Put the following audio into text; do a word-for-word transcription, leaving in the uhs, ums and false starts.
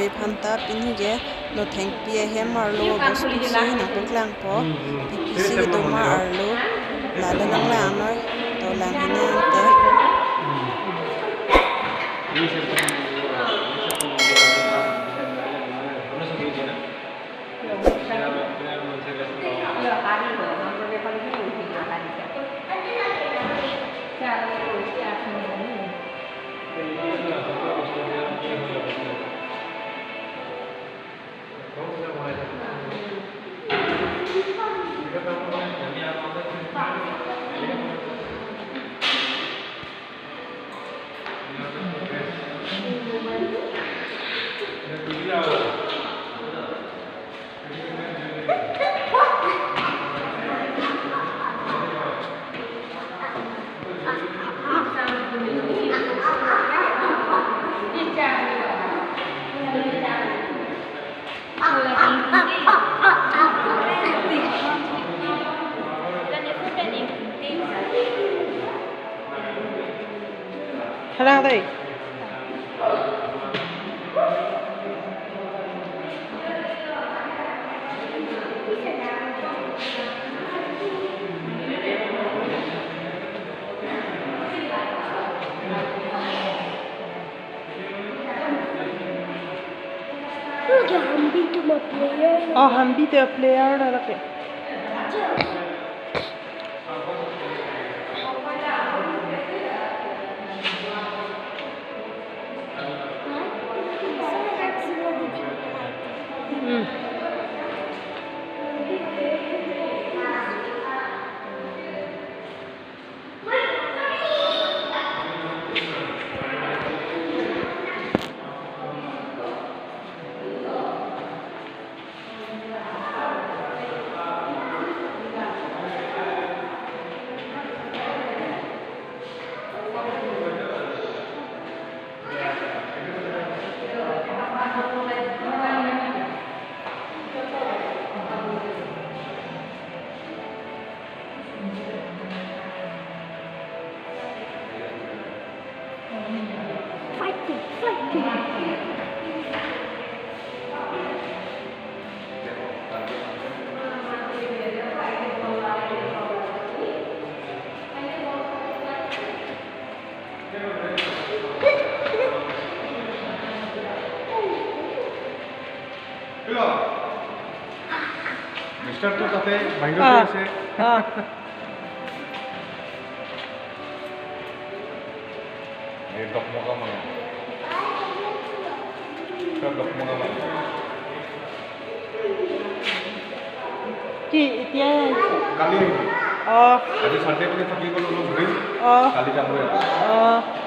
Ephan ta pini ke Nothengpi ahem arlo bostu si nangpaklangpo. Pi pi si kedo ma arlo. Lale nanglang noi. To lang hini ante. Halang dei. Lake Hambi atum a-player. Oh, Hambi atum a-player na lake. Hmm. Fighting, fighting. Mister তো তাতে বাহিৰতে আছে। এই ডকমকা মানুহ। এটা ডকমকা মানুহ। কি এতিয়া? কালি আহিব। অ। আজি চানডে বুলি থাকি গ'লো, অলপ ঘূৰিম। অ। কালি যামগৈ আৰু। অ।